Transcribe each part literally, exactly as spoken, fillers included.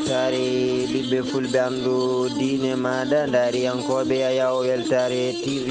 Taari ɓiɓɓe fulɓe anndu diine maaɗa, ndaariyankooɓe Ayaw Weltaare T V.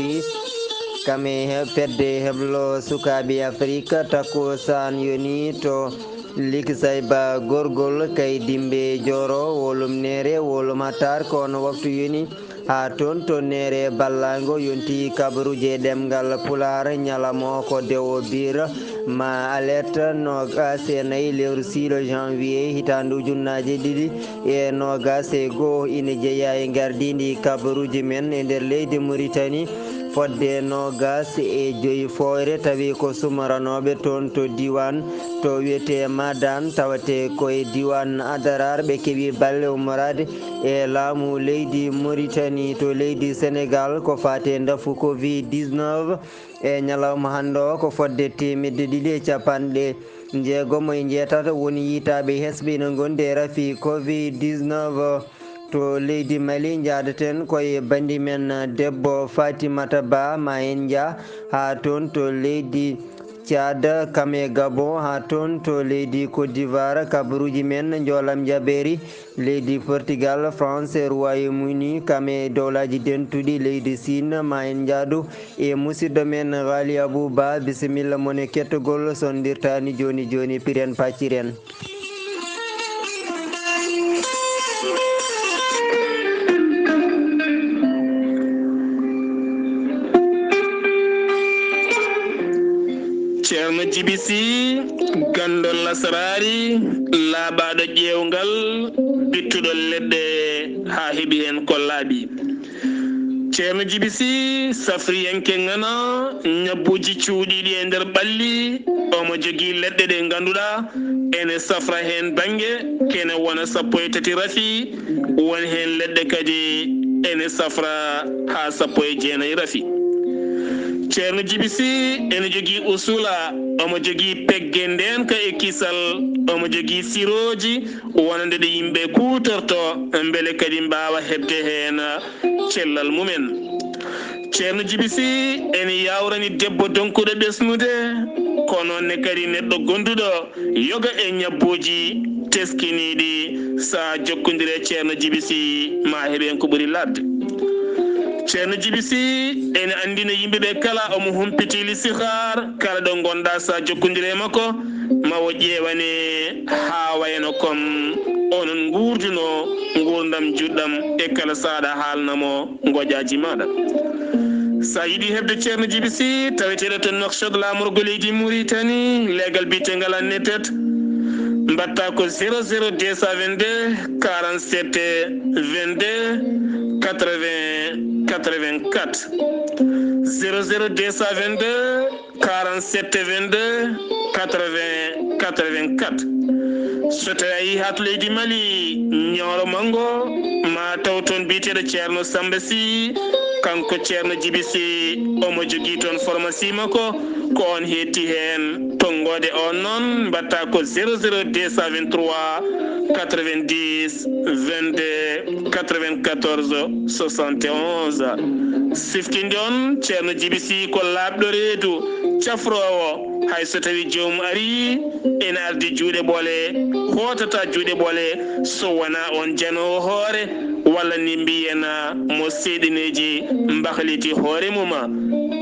Kam e he-, fedde heblo sukaaɓe Afrik, takkusaan yoni to Likisayba Gorgol, kay Dimbe Jooro, wolum Neere, wolum Hattaar, ko on waktu yoni. Haa toon to Neere Ballaango yonti kabaruuji e ɗemngal Pulaar, ñalawma o ko Dewo Biir, ma alerte noogaas e nayi lewru siilo janvier hitaande ujunnaaje ɗiɗi e noogaas e goo, ina jeyaa e ngardiindi kabaruuji men e nder leydi Muritani, fodde noogaas e joyi Fooyre, tawi ko sumaranooɓe toon to diiwaan to wiyetee Madaan, tawatee ko e diiwaan Adaraar ɓe keɓi balle ummoraade e laamu leydi Muritani. To leydi Senegaal, ko faati e ndafu covid dix-neuf, e ñalawma hannde o ko fodde teemedde ɗiɗi e capanɗe jeegom e njeetato woni yiytaaɓe hesɓe ina ngondi e rafi covid dix-neuf. To leydi Mali, njahdaten ko e banndi men debbo Fatimata Ba, ma en njah haa toon to leydi Caad, kam e Gabon, haa toon to leydi Côte d'Ivoire, kabaruuji men njoolam jabeeri leydi Portugal, France, Royaume-Uni, kam e Dowlaaji Dentuɗi, leydi Siin, ma en njaadu e musidɗo men Ghali Abou Ba, bisimilla mon e kettogol, sondirtaani jooni jooni, piren pacciren. Ceerno Jibi Si, ganndon lasaraari, laaɓaaɗo ƴeewngal, bittuɗo leɗɗe haa heɓi heen ko laaɓi. Ceerno Jibi Si, safriyanke ŋana, ñabbuuji cuuɗiiɗi e nder ɓalli, omo jogii leɗɗe ɗe ngannduɗaa ene safra heen bannge, kene wona sappo e tati rafi, won heen leɗɗe kadi ene safra haa sappo e jeenayi rafi. Ceerno Jibi Si ene jogii usula, omo jogii pegge ndeenka e kisal, omo jogii sirooji wonande ɗe yimɓe kuutorto, mbele kadi mbaawa heɓde heen cellal mumen. Ceerno Jibi Si ene yaawrani debbo donkuɗo ɓesnude, ko noon ne kadi neɗɗo gonduɗo yoga e ñabbuuji teskiniiɗi. So a jokkondire e Ceerno Jibi Si, ma heɓ heen ko ɓuri laaɓde. Ceerno Jibi Si ene anndina yimɓe ɓe kala omo humpiti listixaar, kala ɗo ngonɗaa so a jokkondire e makko, ma o ƴeewane haa wayno kon onon nguurduno nguurndam juɗɗam e kala so aɗa haalna mo ngojaaji maaɗa. So a yiɗi heɓde Ceerno Jibi Si, taweteeɗo to Nouakchott, laamorgo leydi Mauritanie, leegal biyeteengal Annetet, mbaɗta ko zéro zéro deux cent vingt-deux quarante-sept vingt-deux quatre-vingts quatre-vingt-quatre. Zéro zéro deux cent vingt-deux quarante-sept vingt-deux quatre-vingts quatre-vingt-quatre. So tawi a yehii haa to leydi Mali, Ñooro Manngo, ma taw toon biyeteeɗo Ceerno Samba Sy, kanko Ceerno Jibi Sy, omo jogii toon pharmacie makko, ko on heetti heen. Tonngoode on noon, mbaɗta ko zéro zéro deux cent vingt-trois quatre-vingt-dix vingt-deux quatre-vingt-quatorze soixante et onze. Siftinde on, Ceerno Jibi Sy ko laaɓɗo reedu, cafroowo, hay so tawi joomum arii, ene ardi juuɗe ɓole, hootata juuɗe ɓole, so wonaa on janoowo hoore, walla ni mbiyen mo seeɗineeji mbahliti hoore mum.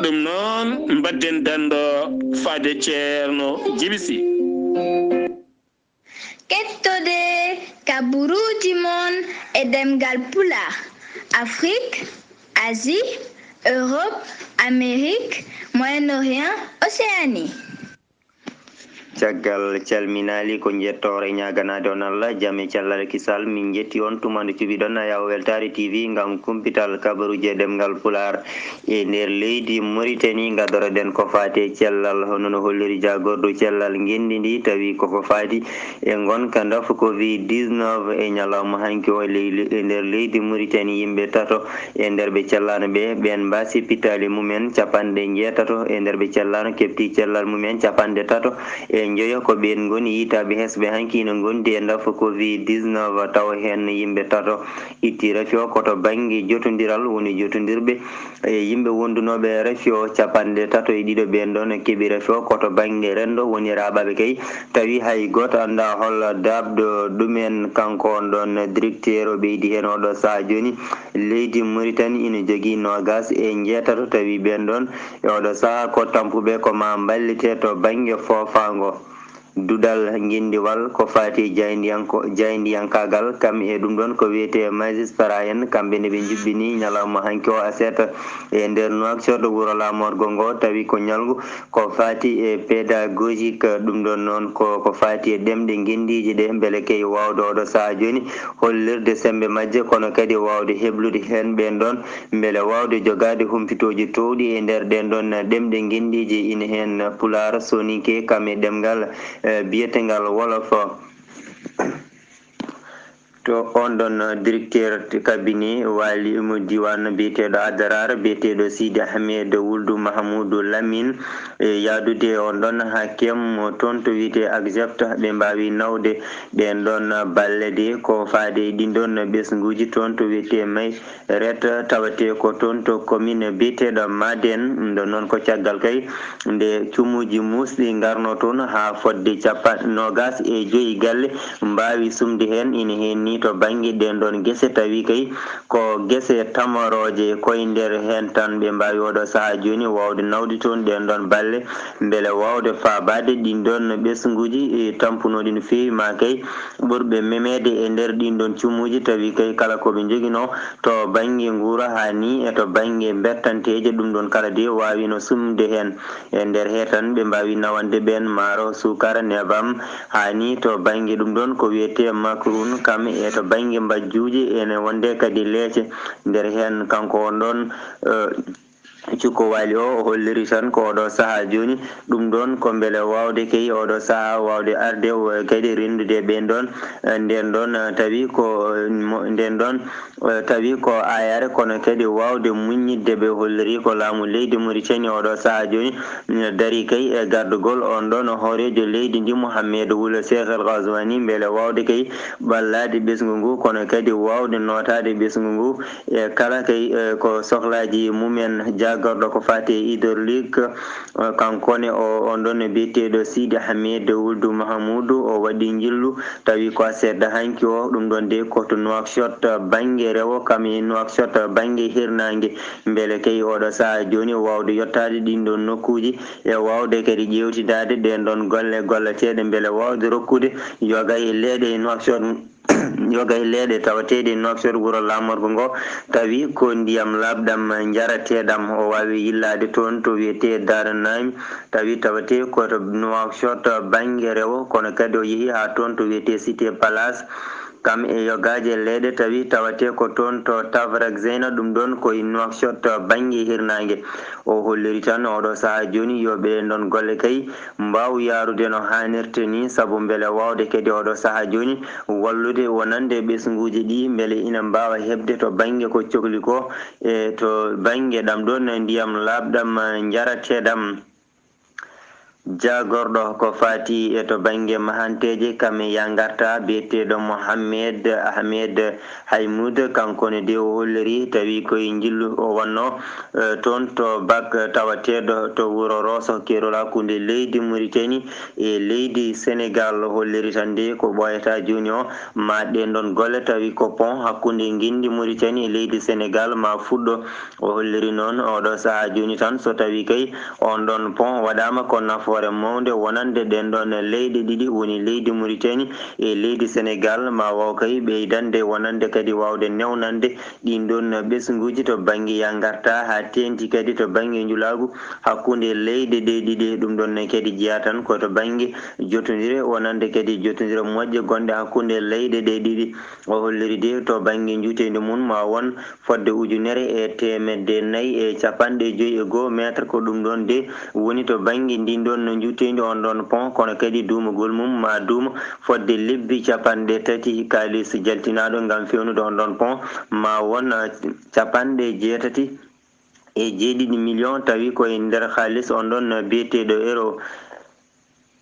Ɗum noon, mbaɗden danndo faade Ceerno Jibi Sy. Kettode kabaruuji mon e ɗemngal Pulaar, Afrik, Asie, Europe, Amérique, Moyen-Orient, Océanie. Caggal calminaali, ko njettoore ñaaganaade on Allah, jam e cellal kisal. Min njetti on tuma nde cuɓiɗon Ayaw Weltaare T V ngam kumpital kabaruuji e ɗemngal Pulaar. E nder leydi Mauritanie, ngadoroɗen ko faati e cellal, hono no holliri jaagordu cellal ngenndi ndi, tawi koko faati e ngonka ndafu covid dix-neuf e ñalawma hanki o, ley-, e nder leydi Mauritanie, yimɓe tato e nder ɓe cellano ɓe, ɓen mbaasi pittaali mumen capanɗe njeetato, e nder ɓe cellano keɓti cellal mumen capanɗe tato, e Njoyo ko ɓeen ngoni yiytaaɓe hesɓe hanki ina ngondi e ndafa covid dix-neuf, tawa heen yimɓe tato itti rafi o ko to bannge jotondiral woni jotondirɓe e yimɓe wondunooɓe e rafi o. Capanɗe tato e ɗiɗo ɓeen ɗoon keɓi rafi o ko to bannge renndo woni raaɓaaɓe kay, tawi hay gooto anndaa hol daaɓɗo ɗum en. Kanko on ɗoon directeur o ɓeydi heen oɗo sahaa jooni, leydi Mauritanie ina jogii noogaas e njeetato, tawi ɓeen ɗoon e oɗo sahaa ko tampuɓe ko ma mballite to bannge foofaango. Duɗal ngenndiwal ko faati e jaayndiyanko-, jaayndiyankaagal, kam e ɗum ɗoon ko wiyetee magistrat en, kamɓe ne ɓe njuɓɓini ñalawma hanki o aset e nder Nouakchott, wuro laamorgo ngo, tawi ko ñalngu ko faati e pédagogique, ɗum ɗoon noon ko, ko faati e ɗemɗe ngenndiije ɗe, mbele kay waawde oɗo sahaa jooni hollirde semmbe majje, kono kadi waawde heblude heen ɓeen ɗoon, mbele waawde jogaade humpitooji toowɗi e nder ɗeen ɗoon ɗemɗe ngenndiije, ina heen Pulaar, Soninke, kam e ɗemngal, eh, biyetengal Wolof. To on ɗon directeur cabinet waali mo diiwaan biyeteeɗo Adaraar, biyeteeɗo Sidi Ahmed Wuldu Mahamudu Lamin, e yaadude on ɗon hakim toon to wiyetee Agzept, ɓe mbaawi nawde ɗeen ɗon balle de ko faade e ɗiin ɗon ɓesnguuji toon to wiyetee May ret tawetee ko toon to commune biyeteeɗo Maden. Ɗum ɗon noon ko caggal kay nde cumuuji muusɗi ngarno toon haa fodde capanɗe noogaas e joyi galle mbaawi sumde heen. Ina heen ni to bannge ɗeen ɗon gese, tawi kay ko gese tamarooje, koye nder heen tan ɓe mbaawi oɗo sahaa jooni waawde nawde toon ɗeen ɗon balle, mbele waawde faabaade ɗiin ɗon ɓesnguuji, e, tampunooɗi no feewi, ma kay ɓurɓe memeede e nder ɗiin ɗon cumuuji, tawi kay kala ko ɓe njoginoo to bannge nguura haa ni e to bannge bettanteeje, ɗum ɗon kala de waawino sumde heen. E nder hee tan ɓe mbaawi nawande ɓeen maaro, suukara, nebam, haa ni to bannge ɗum ɗon ko wiyetee makarun, kam e to bannge mbajjuuji, ene wonde kadi leece nder heen. Kanko on ɗon, eh, Cukko Waali o, o holliri tan ko oɗo sahaa jooni, ɗum ɗon ko mbele waawde kay oɗo sahaa waawde arde, o, kadi renndude ɓeen ɗon, eh, ndeen ɗon, eh, tawi ko, eh, mo-, ndeen ɗon, eh, tawi ko aayaare, kono kadi waawde muññitde. Ɓe holliri ko laamu leydi Mauritanie oɗo sahaa jooni, mm, darii kay e gardugol on ɗon hooreejo leydi ndi, Mohamed Wul Cheikh El Ghazouani, mbele waawde kay ɓallaade ɓesngu ngu, kono kadi waawde nootaade ɓesngu ngu e kala kay, eh, ko sohlaaji mumen. Jaagorɗo ko faati e hydraulique, eh, kanko ne o, on ɗon biyeteeɗo Sidi Ahmed Wuldu Mahamudu, o waɗi njillu, tawi ko seeɗa hanki o, ɗum ɗon de ko to Nouakchott, bannge rewo, kam e Nouakchott, bannge hirnaange, mbele kay oɗo sahaa jooni waawde yottaade ɗiin ɗon nokkuuji e waawde kadi ƴeewtidaade ɗeen ɗon golle golleteeɗe, mbele waawde rokkude yoga e leeɗe e Nouakchott. Yoga e leeɗe tawateeɗe e Nouakchott, wuro laamorgo ngo, tawi ko ndiyam laaɓɗam njarateeɗam. O waawi yillaade toon to wiyetee Daranaim, tawi tawatee ko to Nouakchott bannge rewo, kono kadi o yehi haa toon to wiyetee Cité Palace, kam e yogaaji e leeɗe, tawi tawatee ko toon to Tavaragzena, ɗum ɗon ko e Nouakchott bannge hirnaange. O holliri tan oɗo sahaa jooni yo ɓeen ɗon golle kay mbaaw yaarude no haanirta ni, sabu mbele waawde kadi oɗo sahaa jooni wallude wonande ɓesnguuji ɗi, mbele ina mbaawa heɓde to bannge ko cokli ko, e to bannge ɗam ɗon ndiyam laaɓɗam njarateeɗam. Jaagorɗo ko faati e to bannge mahanteeje kam e yangarta, biyeteeɗo Mohamed Ahmed Haymoud, kanko ne de o holliri, tawi koye njillu o wonno, eh, toon to Bak, tawateeɗo to wuro Roso, keerol hakkunde leydi Mauritanie e leydi Senegal. O holliri tan de ko ɓooyata jooni o, ma ɗeen ɗon golle, tawi ko pont hakkunde nginndi Mauritanie e leydi Senegal ma fuɗɗo. O holliri noon oɗo sahaa jooni tan, so tawi kay on ɗon pont waɗaama, ko nafoore mawnde wonande ɗeen ɗon leyɗe ɗiɗi, woni leydi Mauritanie e leydi Senegal, ma waaw kay ɓeydande wonande kadi waawde newnande ɗiin ɗon ɓesnguuji to bannge yangarta, haa teeŋti kadi to bannge njulaagu hakkunde leyɗe ɗe ɗiɗi. Ɗum ɗon ne kadi jeyaa tan ko to bannge jotondire, wonande kadi jotondire moƴƴe gonɗe hakkunde leyɗe ɗe ɗiɗi. O holliri de to bannge njuuteendi mum ma won fodde ujunere e teemedde nayi e capanɗe joyi e goo meetar, ko ɗum ɗon de woni to bannge ndin ɗon no njuuteendi on ɗon pont, kono kadi duumagol mum ma duuma fodde lebbi capanɗe tati kaalis jaltinaaɗo ngam fewnude on ɗon pont ma won, eh, capanɗe jeetati e jeeɗiɗi million, tawi ko e nder kaalis on ɗon biyeteeɗo euro.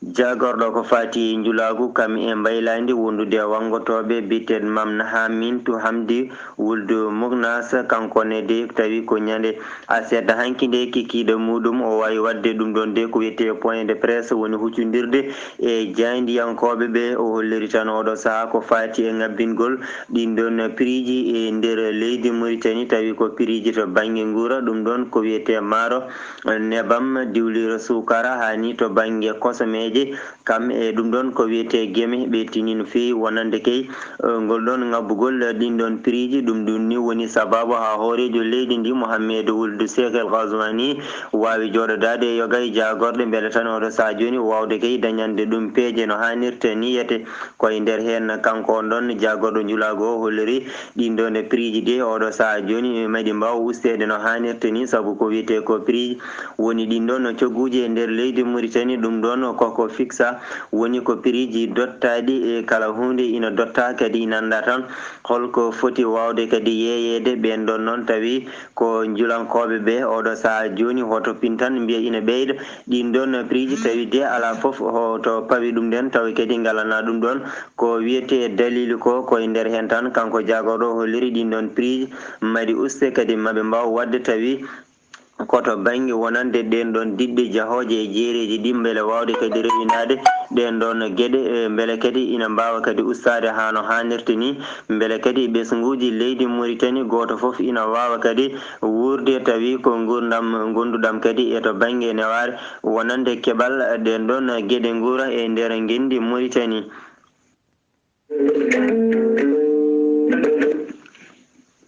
Jaagorɗo ko faati njulaagu kam e mbaylaandi wondude e wanngotooɓe biyeteeɗo Mam Nahamintu Hamdi wuldu Mugnas, kanko ne de tawi ko ñande aset hanki nde kikiiɗe muɗum o waawi waɗde ɗum ɗon de ko wiyetee point de presse woni huccondirde e jaayndiyankooɓe ɓe. O holliri tan oɗo sahaa ko faati e ngabbingol ɗin ɗon piriiji e nder leydi Muritani tawi ko piriiji to bannge nguura ɗum ɗon ko wiyetee maaro, nebam, diwliro, suukara haa ni to bannge kosomeeje. Kam e ɗum ɗon ko wiyetee geme ɓe tini no feewi wonande key ngol ɗon ŋabbugol ɗin ɗon piriiji. Ɗum ɗum ni woni sababu haa hooreejo leydi ndi Mohammed wuldu Seek El Gazwani waawi jooɗodaade e yoga e jaagorɗe mbele tan oɗo sahaa jooni waawde key dañande ɗum peeje no haanirta ni yete. Ko e nder heen kanko on ɗon jaagorɗo njulaagu o holliri ɗin ɗon piriiji de oɗo sahaa jooni maɗi mbaawa usteede no haanirta ni sabu ko wiyetee ko piriiji woni ɗin ɗon cogguuji e nder leydi Muritani. Ɗum ɗon koko fiksa woni ko piriiji dottaaɗi e kala huunde ina dotta kadi ina annda tan holko foti waawde kadi yeeyeede ɓeen ɗon noon tawi ko njulankooɓe ɓe oɗo sahaa jooni hoto pin tan mbiya ina ɓeyda ɗin ɗon piriiji tawi de alaa fof hoto pawi ɗum ɗen tawi kadi ngalana ɗum ɗon ko wiyetee daliilu ko koye nder heen tan kanko jaagorɗo holliri ɗin ɗon piriiji maɗi uste kadi maɓe mbaaw waɗde tawi koto bannge wonande ɗeen ɗon diɗɗe jahooje e jeereeji ɗi mbele waawde kadi rewindaade ɗeen ɗon geɗe mbele kadi ina mbaawa kadi ustaade haa no haanirta ni mbele kadi ɓesnguuji leydi Muritani gooto fof ina waawa kadi wuurde tawi ko nguurndam ngonduɗam kadi e to bannge newaare wonande keɓal ɗeen ɗon geɗe nguura e nder ngenndi Muritani.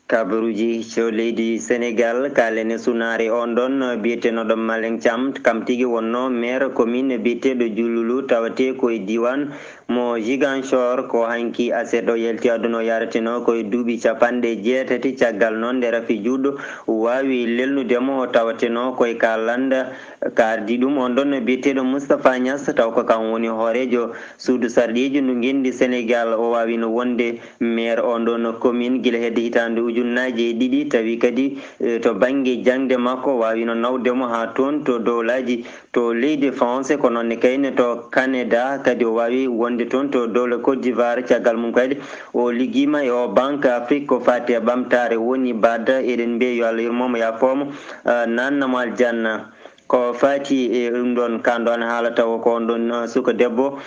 Kabaruuji to leydi Senegal, kaalen e sunaare on ɗon biyeteenoɗo Malen Thiam, kam tigi wonno maire commune biyeteeɗo Jululu tawate ko e diiwaan mo Ziguinchor. Ko hanki aset o yalti aduna o yareteno ko e duuɓi capanɗe jeetati caggal noon nde rafi juuɗo waawi lelnude mo o tawateno ko e ka lannda ka ardi ɗum on ɗon biyeteeɗo Moustapha Niass taw ko kam woni hooreejo suudu sarɗiiji ndu ngenndi Senegal. O waawino wonde maire on ɗon commune gila hedde hitaande ujunnaaji e ɗiɗi tawi kadi to bannge jaŋde makko waawino nawde mo haa toon to dowlaaji to leydi France ko noon ne kayne to Canada kadi o waawi wonde toon to dowla Côte d'Ivoire. Caggal mum kadi o liggiima e o Banque Afrique ko faati e ɓamtaare woni BAD. Eɗen mbiya yo Allah yurmomo yaafoomo, nannamo aljanna. Ko faati e ɗum ɗon kanɗo an haala tawa ko on ɗon suka debbo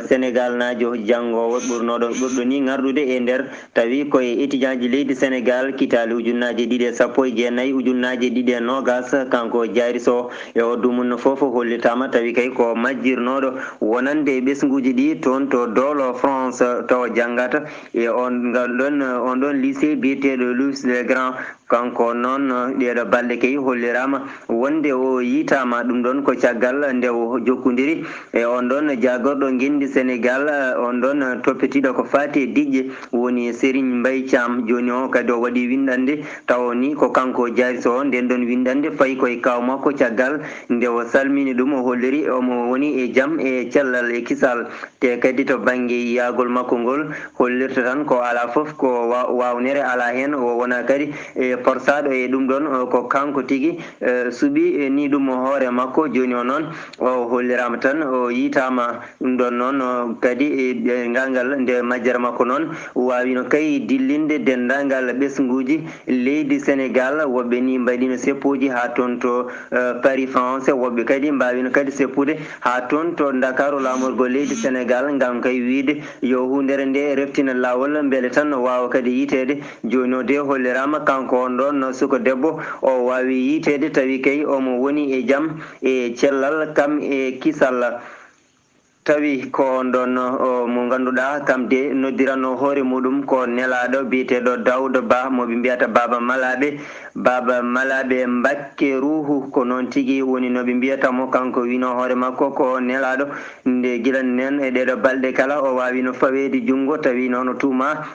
Senegal naajo janngoowo ɓurnoɗo ɓurɗo ni ngarɗude e nder tawi koye étudiant ji leydi Senegal kitaali ujunnaaji ɗiɗi e sappo e jeenayi ujunnaaji ɗiɗi e noogas. Kanko Diary Sow e o dumunno fof hollitaama tawi kay ko majjirnooɗo wonande e ɓesnguuji ɗi toon to dowla France tawa janngata e on ngal ɗon on ɗon lycée biyeteeɗo Louis le Grand. Kanko noon ɗeeɗo balɗe kay holliraama wonde o yitaama ɗum ɗon ko caggal nde o jokkondiri e on ɗon jaagorɗo ngenndi Senegal on ɗon toppitiiɗo ko faati e diƴƴe woni Serigne Mbaye Thiam. Jooni o kadi o waɗi winndannde tawo ni ko kanko Diary Sow nden ɗon winndannde fayi koye kaaw makko caggal nde o salmini ɗum o holliri omo woni e jam e cellal e kisal. Te kadi to bannge yiyagol makko ngol hollirta tan ko alaa fof ko wa- waawnere alaa heen o wona kadi e porsaaɗo e ɗum ɗon ko kanko tigi suɓi ni ɗum hoore makko. Jooni o noon o holliraama tan o yitaama ɗum ɗon noon kadi e ngal ngal nde majjere makko noon waawino kay dillinde denndaangal ɓesnguuji leydi Senegal. Woɓɓe ni mbaɗino seppooji haa toon to Paris France, woɓɓe kadi mbaawino kadi seppude haa toon to Ndakaaru laamorgo leydi Senegal ngam kay wiyde yo huundere nde reftina laawol mbele tan no waawa kadi yiteede. Jooni o de holliraama kanko on ɗon suka debbo o waawi yiteede tawi kay omo woni e jam e cellal kam e kisal. Tawi ko on ɗon o mo ngannduɗaa kam de noddiranno hoore muɗum ko nelaaɗo biyeteeɗo Daouda Ba mo ɓe mbiyata Baaba Malaaɓe. Baaba Malaaɓe Mbakke Ruuhu ko noon tigi woni no ɓe mbiyata mo. Kanko wino hoore makko ko nelaaɗo nde gila nen e ɗeeɗo balɗe kala o waawino faweede junngo tawi noon o tuuma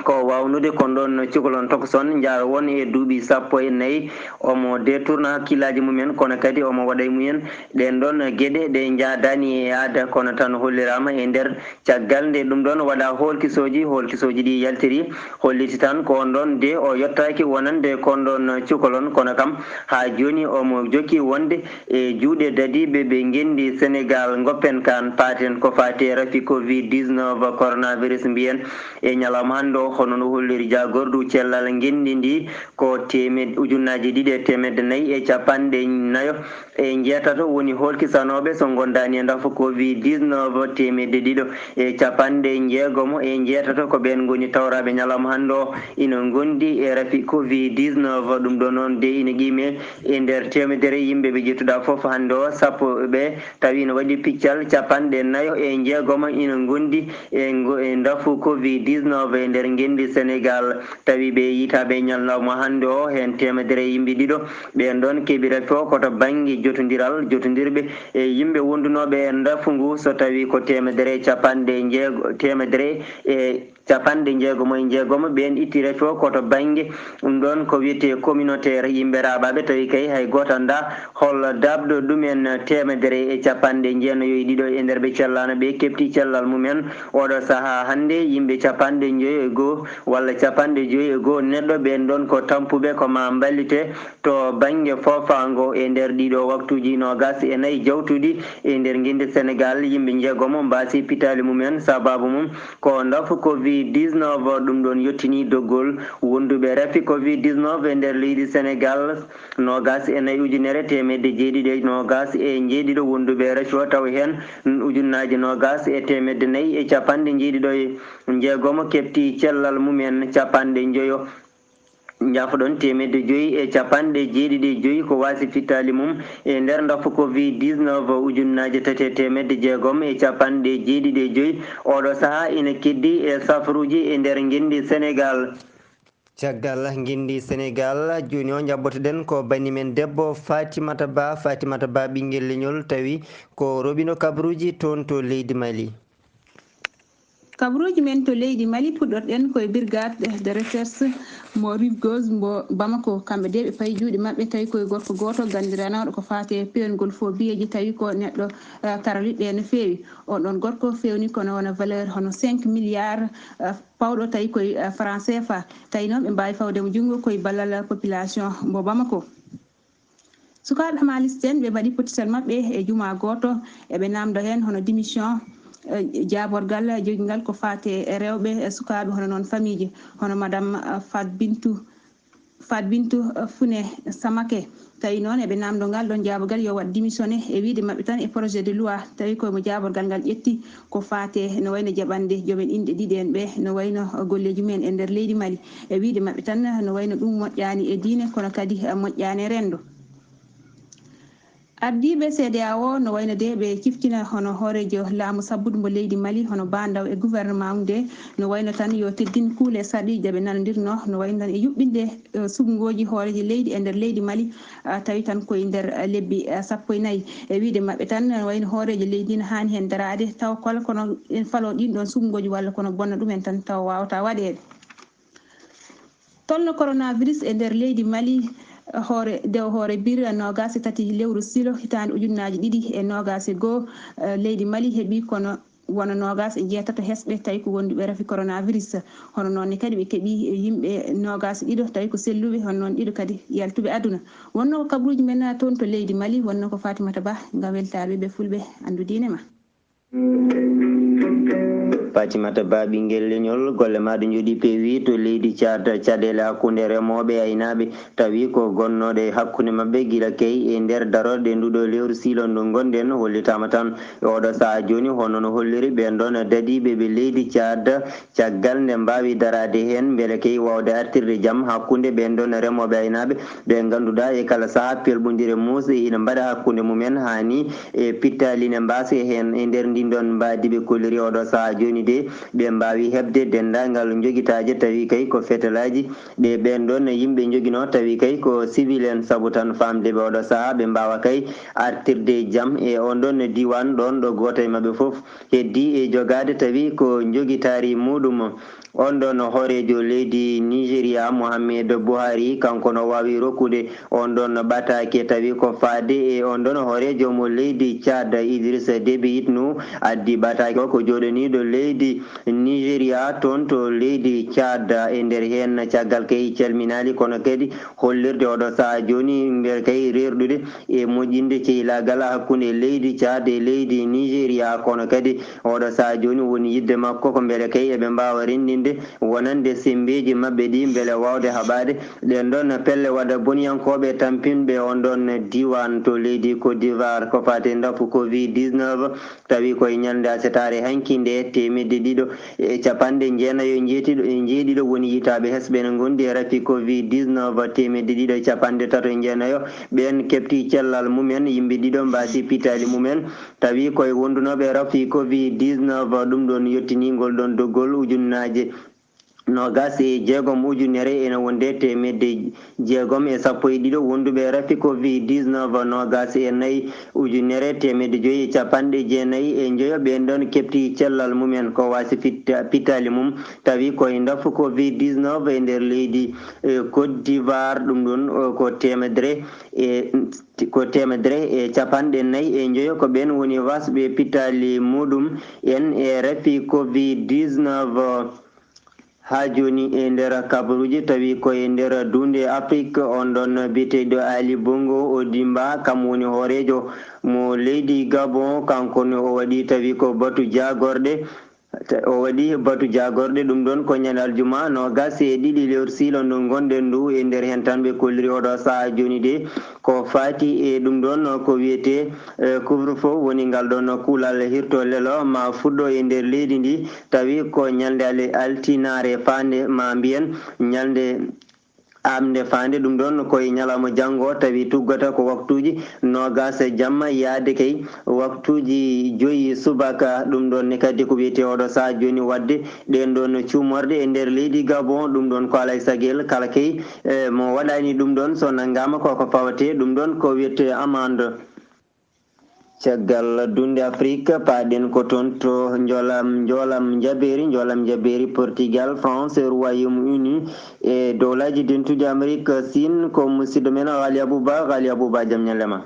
Ko waawnude kon ɗon cukalon tokoson njaara won e duuɓi sappo e nayi, omo detourna hakkillaaji mumen, kono kadi omo waɗa e mumen ɗen ɗon geɗe ɗe njaadaani e aada, kono tan holliraama e nder caggal nde ɗum ɗon waɗa hoolkisooji. Hoolkisooji ɗi yaltiri holliti tan ko on ɗon de o yottaaki wonande kon ɗon cukalon, kono kam haa jooni omo jokki wonde e juuɗe dadiiɓe ɓe ngenndi Senegaal. Ngoppen kaan paaten ko faati e rafi covid dix-neuf coronavirus, mbiyen e ñalawma hannde o, hono no holliri jaagordu cellal ngenndi ndi, ko teemed-, ujunnaaji ɗiɗi e teemedde nayi e capanɗe nayo e njeetato woni hoolkisanooɓe so ngondaani e ndafu covid dix-neuf. Teemedde ɗiɗo e capanɗe njeegomo e njeetato ko ɓeen ngoni tawraaɓe ñalawma hannde o ina ngondi e rafi covid dix-neuf. Ɗum ɗo noon de ina qiime e nder teemedere yimɓe ɓe ƴettuɗaa fof hannde o, sappo ɓe tawi ina waɗi piccal capanɗe nayo e njeegomo ina ngondi e ngo-, e ndafu covid dix-neuf e nder ngenndi Senegaal. Tawi ɓe yiytaaɓe e ñalawma hannde o heen teemedere e yimɓe ɗiɗo. Ɓeen ɗoon keɓi rafi o ko to bannge jotondiral, jotondirɓe e yimɓe wondunooɓe e ndafu ngu, so tawi ko teemedere e capanɗe njeego-, teemedere e capanɗe njeegomo e njeegomo. Ɓeen itti rafi o ko to bannge ɗum ɗoon ko wiyetee communautaire, yimɓe raaɓaaɓe, tawi kay hay gooto anndaa hol daabɗo ɗumen. Teemedere e capanɗe jeenayo e ɗiɗo e nder ɓe cellaano ɓe keɓti cellal mumen. Oɗo sahaa hannde yimɓe capanɗe njoyo e goo walla capanɗe joyi e goo neɗɗo. Ɓeen ɗoon ko tampuɓe ko maa mballite to bannge foofaango e nder ɗiɗo waktuuji noogas e nayi jawtuɗi e nder ngenndi Senegaal. Yimɓe njeegomo mbaasi pitaali mumen, sabaabu mum ko ndafu covid dix-neuf. Ɗum ɗoon yottini doggol wonduɓe rafi covid dix-neuf e nder leydi Senegaal. Noogas e nayi ujunere teemedde jeeɗiɗi e noogas e njeeɗiɗo wonduɓe rafi o, taw heen ujunnaaji noogas e teemedde nayi e capanɗe njeeɗiɗo e njeegomo keɓti cellal mumen. Capanɗe njoyo, njaafo-ɗon, teemedde joyi e capanɗe jeeɗiɗi e joyi ko waasi fittaali mum e nder ndafu covid dix-neuf. Ujunnaaje tati e teemedde jeegom e capanɗe jeeɗiɗi e joyi oɗo sahaa ina keddi e safaruuji e nder ngenndi Senegaal. Caggal ngenndi Senegaal, jooni o njaɓɓotoɗen ko banndi men debbo Fatimata Ba. Fatimata Ba, ɓinngel leñol, tawi ko roɓino kabaruuji toon to leydi Mali. Kabaruuji men to leydi Mali, puɗɗorɗen koye Brigade de Recherche mo Rive Gauche mbo Bamako. Kamɓe de ɓe payi juuɗe maɓɓe, tawi koye gorko gooto ganndiranooɗo ko faati e peewngol fof biyeeji, tawi ko neɗɗo, eh, karaliɗɗo no feewi. On ɗon gorko feewni kono wona valeur hono cinq milliards, eh, pawɗo, tawi koye, eh, franc C F A. Tawi noon ɓe mbaawi fawde mo junngo koye ballal population mbo Bamako. Sukaaɓe Malis en, ɓe mbaɗi pottital maɓɓe e juma gooto, eɓe naamndo heen hono démission, eh, jaaborgal jogingal ko faati e rewɓe, e sukaaɓe, hono noon famiiji, hono Madame, eh, Fat Bintou, Fat Bintou, eh, Fune Samake. Tawi noon eɓe naamndo ngal ɗoon jaaborgal yo waɗ démissionné e wiyde maɓɓe tan e projet de loi, tawi ko mo jaaborgal ngal ƴetti ko faati e no wayno jaɓande joomen inɗe ɗiɗi en ɓe, no wayno golleeji mumen e nder leydi Mali. E wiyde maɓɓe tan, no wayno ɗum moƴƴaani e diine, kono kadi, eh, moƴƴaani e renndo. Ardiiɓe C D A O no wayno de ɓe ciftina hono hooreejo laamu sabbudu mbo leydi Mali, hono Ba Ndaw e gouvernement mum de, no wayno tan yo teddin kuule sarɗiiji ɗe ɓe nanondirno, no wayno tan e yuɓɓinde, eh, subngooji hooreejo leydi e nder leydi Mali, ah, tawi tan koye nder, eh, lebbi, eh, sappo e nayi. E wiyde maɓɓe tan, no wayno hooreejo leydi no haani heen daraade, taw kala kono en falo ɗin ɗon subngooji walla kono bonna ɗumen tan taw waawata waɗeede. Tolno coronavirus e nder leydi Mali, hoore, dew hoore bir noogas e tati lewru silo hitaande ujunnaaji ɗiɗi e noogas e goo, eh, leydi Mali heɓi kono wona noogas e jeetato hesɓe tawi ko wonduɓe rafi coronavirus. Hono noon ne kadi ɓe keɓi yimɓe noogas e ɗiɗo tawi ko selluɓe, hono noon ɗiɗo kadi yaltuɓe aduna. Wonno ko kabaruuji men toon to leydi Mali, wonno ko Fatimata Ba ngam weltaare ɓe fulɓe anndu diine ma. Fatimata Ba, ɓinngel leñol, golle maaɗa njooɗii peewi to leydi Caad. Caɗeele hakkunde remooɓe e aynaaɓe, tawi ko gonnooɗe e hakkunde maɓɓe gila key e nder darorɗe nduɗo lewru siilo ndu ngonɗen, hollitaama tan e oɗo sahaa jooni, hono no holliri ɓeen ɗoon dadiiɓe ɓe leydi Caad. Caggal nde mbaawi daraade heen, mbele key waawde artirde jam hakkunde ɓeen ɗoon remooɓe e aynaaɓe, ɓe ngannduɗaa e kala sahaa pelɓondire muusɗe ina mbaɗa hakkunde mumen, haa ni e pittaali ne mbaasa heen e nder ndin ɗoon mbaadi ɓe kolliri oɗo sahaa jooni. de ɓe mbaawi heɓde denndaangal njogitaaje, tawi kay ko fetalaaji ɗe ɓeen ɗoon yimɓe njoginoo, tawi kay ko civil en, sabu tan faamde ɓe oɗo sahaa ɓe mbaawa kay artirde jam e oon ɗoon diiwaan ɗoon ɗo gooto e maɓɓe fof heddii e jogaade, tawi ko njogitaari muuɗum. Oon ɗoon hooreejo leydi Nigeria, Mohamed Buhari, kanko no waawi rokkude oon ɗoon ɓataake, tawi ko faade e oon ɗoon hooreejo mo leydi Tchad, Idrissa Déby Itno, addi ɓataake o ko jooɗaniiɗo leydi Nigeria toon to leydi Tchad. E nder heen, caggal kay calminaali, kono kadi hollirde oɗo sahaa jooni mbele kay reerɗude e moƴƴinde ceylaagal hakkunde leydi Tchad e leydi Nigeria, kono kadi oɗo sahaa jooni woni yiɗde makko ko mbele kay eɓe mbaawa renndinde wonande semmbeeji maɓɓe ɗi mbele waawde haɓaade ɗeen ɗoon pelle waɗa boniyankooɓe tampinɓe oon ɗoon diiwaan to leydi Côte d'Ivoire ko faati e ndafu covid dix-neuf. Tawi ko e ñalnde asetaare hanki nde, teemedde ɗiɗo e capanɗe jeenayo e njeetiɗo, e njeeɗiɗo woni yiytaaɓe hesɓe ene ngondi e rafi covid dix-neuf, teemedde ɗiɗo e capanɗe tato e jeenayo ɓeen keɓti cellal mumen, yimɓe ɗiɗo mbaasi pitaali mumen, tawi ko e wondunooɓe rafi covid dix-neuf, ɗum ɗoon yottinii ngol ɗoon doggol ujunnaaje noogaas e jeegom ujunere ene wonde teemedde jeegom e sappo e ɗiɗo wonduɓe rafi covid dix-neuf, noogaas e nayi ujunere teemedde joyi e capanɗe jeenayi e njoyo ɓeen ɗoon keɓti cellal mumen ko waasi fitta-, pittaali mum, tawi ko e ndafu covid dix-neuf e nder leydi, e, Côte d'Ivoire, ɗum ɗoon, o, ko teemedere e, ko teemedere e capanɗe nayi e njoyo ko ɓeen woni waasɓe pittaali muuɗum en e rafi covid dix-neuf. Haa jooni e nder kabaruuji, tawi ko e nder duunde Afrik, oon ɗoon biyeteeɗo Ali Bongo Ondimba, kam woni hooreejo mo leydi Gabon, kanko ne o waɗi tawi ko batu jaagorɗe, o waɗi batu jaagorɗe, ɗum ɗoon ko ñande aljuma noogaas e ɗiɗi lewru siilo ndu ngonɗen ndu, e nder heen tan ɓe kolliri oɗo sahaa jooni de, ko faati e ɗum ɗoon ko wiyetee, e, couvre-feu, woni ngal ɗoon kuulal hirto lelo ma fuɗɗo e nder leydi ndi, tawi ko ñalnde al-, altinaare faande ma mbiyen ñalnde aamnde faande, ɗum ɗoon ko e ñalawma janngo, tawi tuggata ko waktuuji noogaas jamma yaade kay waktuuji joyi subaka, ɗum ɗoon ne kadi ko wiyetee oɗo sahaa jooni waɗde ɗeen ɗoon cuumorɗe e nder leydi Gabon, ɗum ɗoon ko alaa e sagel kala kay, e, mo waɗaani ɗum ɗoon so nanngaama ko ko fawetee, ɗum ɗoon ko wiyetee amande. Caggal duunde Afrik, paaɗen ko toon to Njoolam, Njoolam Njabeeri, Njoolam Njabeeri Portugal, France, Royaume-Uni e Dowlaaji Dentuɗi Amerik, Siin, ko musidɗo men Ghali Abouba. Ghali Abouba, jam ñalle ma.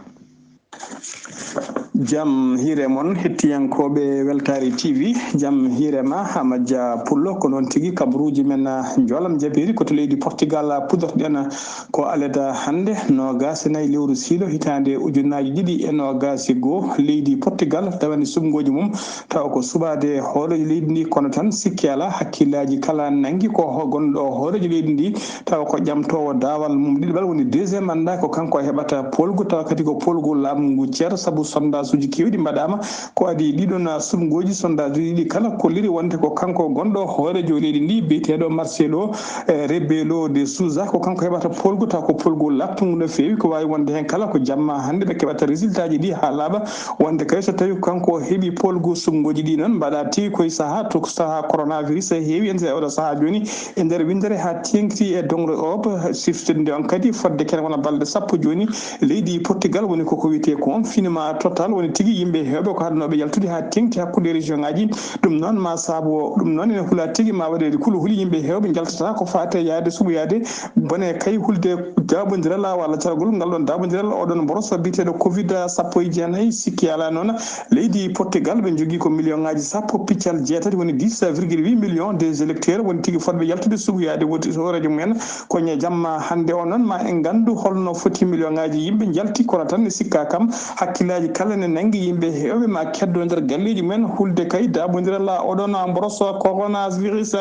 Jam hiire mon, hettiyankooɓe Weltaare T V, jam hiire ma, Amadou Dia Pullo, ko noon tigi, kabaruuji men, ah, Njoolam Njabeeri, ko to leydi Portugal, ah, puɗɗorɗen, ah, ko aleda hannde, noogaas e nayi lewru siilo, hitaande ujunnaaji ɗiɗi e noogaas e goo, leydi Portugal, dawani suɓngooji mum, tawa ko suɓaade hooreejo leydi ndi, kono tan sikke alaa, hakkillaaji kala nanngi ko ho-, gonɗo hooreejo leydi ndi, tawa ko ƴamtoowo daawal mum ɗiɗaɓal, woni deuxième mandat, ko kanko heɓata poolgu, tawa kadi ko poolgu laamu ngu ceer, sabu sondage uji keewɗi mbaɗaama, ko adii ɗiɗon suɓngooji, sondage uji ɗiɗi kala kolliri wonde ko kanko gonɗo hooreejo leydi ndi, biyeteeɗo Marcelo, eh, Rebelo de Sousa, ko kanko heɓata poolgu, tawa ko poolgu laaɓtungu no feewi, ko waawi wonde heen kala ko jamma hannde ɓe keɓata résultat ji ɗi haa laaɓa, wonde kay so tawi ko kanko o heɓi poolgu suɓngooji ɗi noon, mbaɗa tigi koye sahaa to, sahaa coronavirus heewi en, e oɗo sahaa jooni, e nder winndere haa teeŋti e doŋre Europe, siftinande on kadi fodde kene wona balɗe sappo jooni, leydi Portugal woni koko wiyetee confinement total, woni tigi yimɓe heewɓe ko haɗanooɓe yaltude haa teeŋti hakkunde région ŋaaji. Ɗum noon ma saabu o, ɗum noon ene hula tigi ma waɗe kulu huli yimɓe heewɓe njaltata ko faate yaade suɓoyaade bone kay hulde daaɓondiral walla cargol ngal ɗoon daaɓondiral, oɗon mboroso biyeteeɗo covid sappo e jeenayi. Sikki alaa noon, leydi Portugal ɓe njogii ko million ŋaaji sappo piccal jeetati, woni dix virgule huit million des électeurs, woni tigi fotɓe yaltude suɓoyaade woti hooreejo mumen. Ko ñe jamma hannde o noon ma en nganndu holno foti million ŋaaji yimɓe njalti, kono tan ne sikka kam hakkillaaji kala ne nanngi yimɓe heewɓe ma keddo nder galleeji mumen hulde kay daaɓondiral oɗon mboroso coronavirus.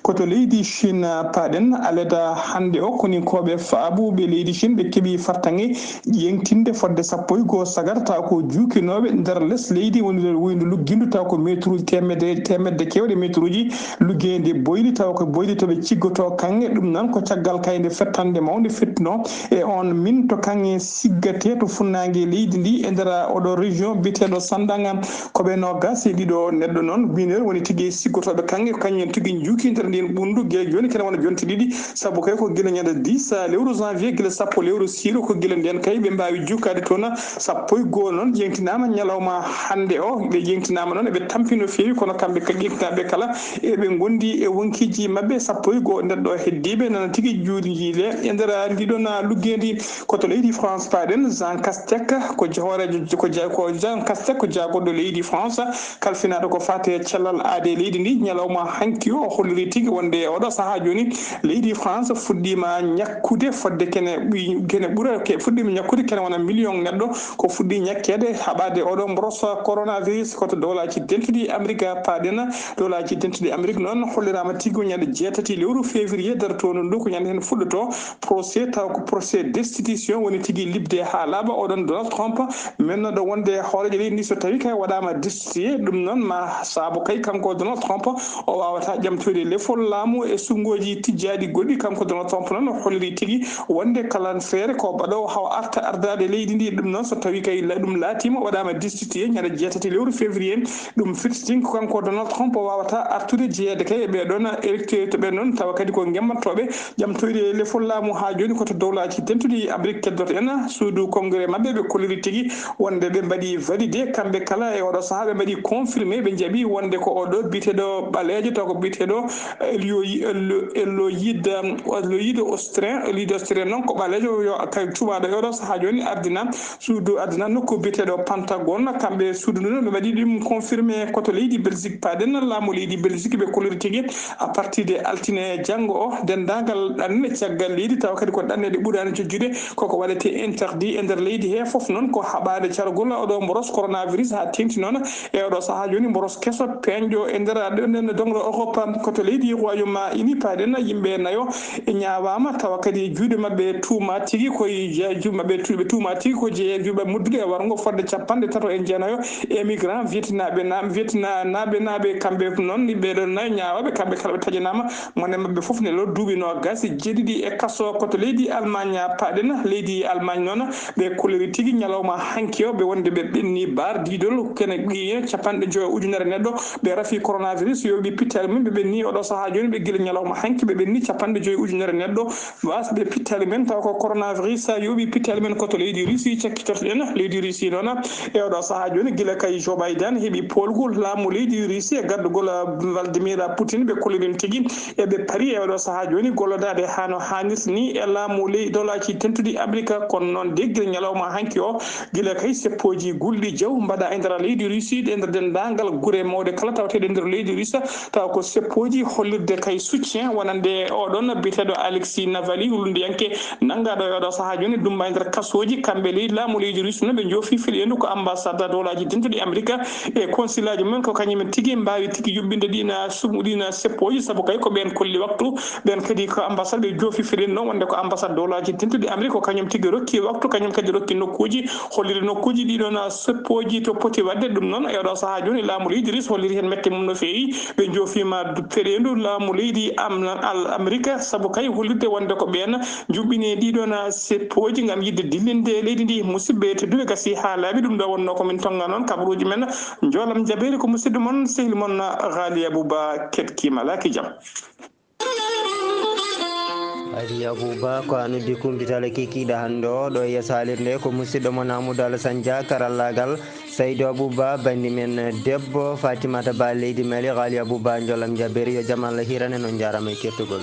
Ko to leydi Chine paaɗen, aleda hannde o, koninkooɓe faabuɓe leydi Chine ɓe keɓi fartaŋŋe yeŋtinde fodde sappo e goo sagar, taw ko juukinooɓe nder les leydi, woni nder wuydu luggindu, taw ko meeturuuji teemedde, teemedde keewɗe meeturuuji luggeendi boyli, taw ko boyli to ɓe ciggotoo kaŋŋe. Ɗum noon ko caggal kay nde fettannde mawnde fettunoo e on min to kaŋŋe siggatee to funnaange leydi ndi e nder oɗo région. Jon biyeteeɗo Sandanga, ko ɓe noogas e ɗiɗo neɗɗo noon, mineur woni tigi siggotooɓe kaŋŋe, ko kañum en tigi njuki nder ndin ɓunndu gila jooni kene wona jonte ɗiɗi, sabu kay ko gila ñande dix lewru janvier, gila sappo lewru siilo, ko gila nden kay ɓe mbaawi jukkaade toon. Sappo e goo noon ƴeŋtinaama ñalawma hannde o, ɓe ƴeŋtinaama noon eɓe tampi no feewi, kono kamɓe ka ƴeŋtinaaɓe kala eɓe ngondi e wonkiiji maɓɓe. Sappo e goo neɗɗo heddiiɓe nana tigi juuɗe njiile e nder ndiɗon luggeendi. Ko to leydi France paaɗen, Jean Castex ko hooreejo, ko ja-, ko Jean Castex ko jaagorɗo leydi France, kalfinaaɗo ko faati e cellal aade leydi ndi. Ñalawma hanki o, o holliri tigi wonde e oɗo sahaa jooni leydi France fuɗɗiima ñakkude fodde kene ɓuy-, kene ɓura, ke-, fuɗɗiima ñakkude kene wona million neɗɗo ko fuɗɗi ñakkeede haɓaade oɗo mboros coronavirus. Ko to dowlaaji dentuɗi Amrik paaɗen, dowlaaji dentuɗi Amrik noon holliraama tigi ko ñande jeetati lewru février dartoondu ndu, ko ñande heen fuɗɗoto procès, taw ko procès destitution woni tigi liɓde haa laaɓa oɗon Donald Trump, mennoɗo wonde hooreejo leydi ndi so tawi kay waɗaama destitué. Ɗum noon ma saabu kay kanko Donald Trump o waawata ƴamtoyde lefol laamu e sunngooji tijjaaɗi goɗɗi. Kanko Donald Trump noon o holliri tigi wonde kala feere ko baɗoowo haw arta ardaade leydi ndi. Ɗum noon so tawi kay la-, ɗum laatiima waɗaama destitué ñande jeetati lewru février, ɗum firti tigi ko kanko Donald Trump o waawata artude jeyeede kay e ɓee ɗoon électeur to ɓe noon, tawa kadi ko ngemmantooɓe ƴamtoyde lefol laamu. Haa jooni ko to dowlaaji dentuɗi Amrik keddorto en suudu congrès maɓɓe, ɓe kolliri tigi wonde ɓe mbaɗi validé kamɓe kala e oɗo sahaa, ɓe mbaɗi confirmé, ɓe njaɓi wonde ko oɗo biyeteeɗo ɓaleejo taw ko biyeteeɗo Elio-, Elio-, Eloïde, Eloïde Austrin, Eloïde Austrin noon ko ɓaleejo yo kay cuɓaaɗo e oɗo sahaa jooni ardina suudu ardina nokku biyeteeɗo Pentagone. Kamɓe suudu ndu ɓe mbaɗi ɗum confirmé ko to leydi Belgique paaɗen. Laamu leydi Belgique ɓe kolliri tigi à partir de altine janngo o, denndaangal ɗanne caggal leydi, tawa kadi ko ɗanne ɗe ɓuraani jojjude, koko waɗete interdit e nder leydi he. Fof noon ko haɓaade cargol oɗo mboros coronavirus haa teeŋti noon e oɗo sahaa jooni mboros keso peeñɗo e nder nden dongro Europe. Ko to leydi Royaume Uni paaɗen, yimɓe nayo e ñaawaama, tawa kadi e juuɗe maɓɓe tuuma tigi koye je-, juuɗe maɓɓe tu-, ɓe tuuma tigi ko jeeya juuɗe moddude e warngo fodde capanɗe tato e jeenayo émigrant vietnamɓe na-, vietnamnaaɓe, naaɓe kamɓe noon, ɓee ɗoon nayo ñaawaaɓe, kamɓe kala ɓe taƴanaama, mone maɓɓe fof ne lo duuɓi noogaas e jeeɗiɗi e kaso. Ko to leydi Allemagne paaɗen, leydi Allemagne noon, ɓe kolliri tigi ñalawma hanki o, ɓe wonde ɓe ɓenni baar diidol, kene ɓiye capanɗe joyo ujunere neɗɗo, ɓe rafi coronavirus, yoɓi pittaali mum, ɓe ɓenni oɗo sahaa jooni, ɓe gila ñalawma hanki, ɓe ɓenni capanɗe joyo ujunere neɗɗo, wasɓe pittaali men, taw ko coronavirus yoɓi pittaali men ko to leydi Russie, cakkitorto ɗen leydi Russie noon, e oɗo sahaa jooni, gila kay Joe Biden heɓi poolgol laamu leydi Russie e gardugol Vladimir Putin, ɓe kollirin tigi eɓe pari e oɗo sahaa jooni gollodaade haa no haanirta ni e laamu ley dowlaaji dentuɗi Amerika. Kono noon, deggere ñalawma hanki o, gila kay seppooji gulɗi jaw mbaɗa e nder leydi Russie, e nder denndaangal gure mawɗe kala tawteeɗe e nder leydi Russie, taw ko seppooji hollirde kay soutien wonande oɗon biyeteeɗo Alexis Navalny, lunndiyanke nanngaaɗo e oɗo sahaa jooni, dummba e nder kasooji. Kamɓe ley laamu leydi Russie noon, ɓe njoofi fiɗeendu ko ambassade dowlaaji dentuɗi Amerika e consulaaji mum en, ko kañum en tigi mbaawi tigi yuɓɓinde ɗiina sum-, ɗiina seppooji, sabu kay ko ɓeen kolli waktu, ɓeen kadi ko ambassade ɓe joofi fiɗeendu noon, wonde ko ambassade dowlaaji dentuɗi Amerika, ko kañum tigi rokki waktu, kañum kadi rokki nokkuuji, holliri nokkuuji ɗiɗon seppooji to poti waɗde. Ɗum noon, e oɗo sahaa jooni, laamu leydi Russie holliri heen mette mum no feewi. Ɓe njoofiima du-, feɗeendu laamu leydi Am-, Al-, Amerika, sabu kay hollirde wonde ko ɓeen njuɓɓini ɗiɗon seppooji ngam yiɗde dillinde leydi ndi. Musidɓe tedduɓe, gasi haa laaɓi, ɗum ɗo wonno ko min tonnga noon kabaruuji men. Njoolam jabeeri ko musidɗo mon, sehil mon, Ghali Abouba, keɗkiima, laaki jam. Ghali Abouba, ko a noddi kumpital kikiiɗe hannde o, ɗo e yeeso haalirde ko musidɗo mon Amadou Alassane Dia, karallaagal Saydou Abouba, banndi men debbo Fatimata Ba, leydi Mali. Ghali Abouba, njoolam jabeeri, yo jam Allah hiran en, on njaaraama e kettugol.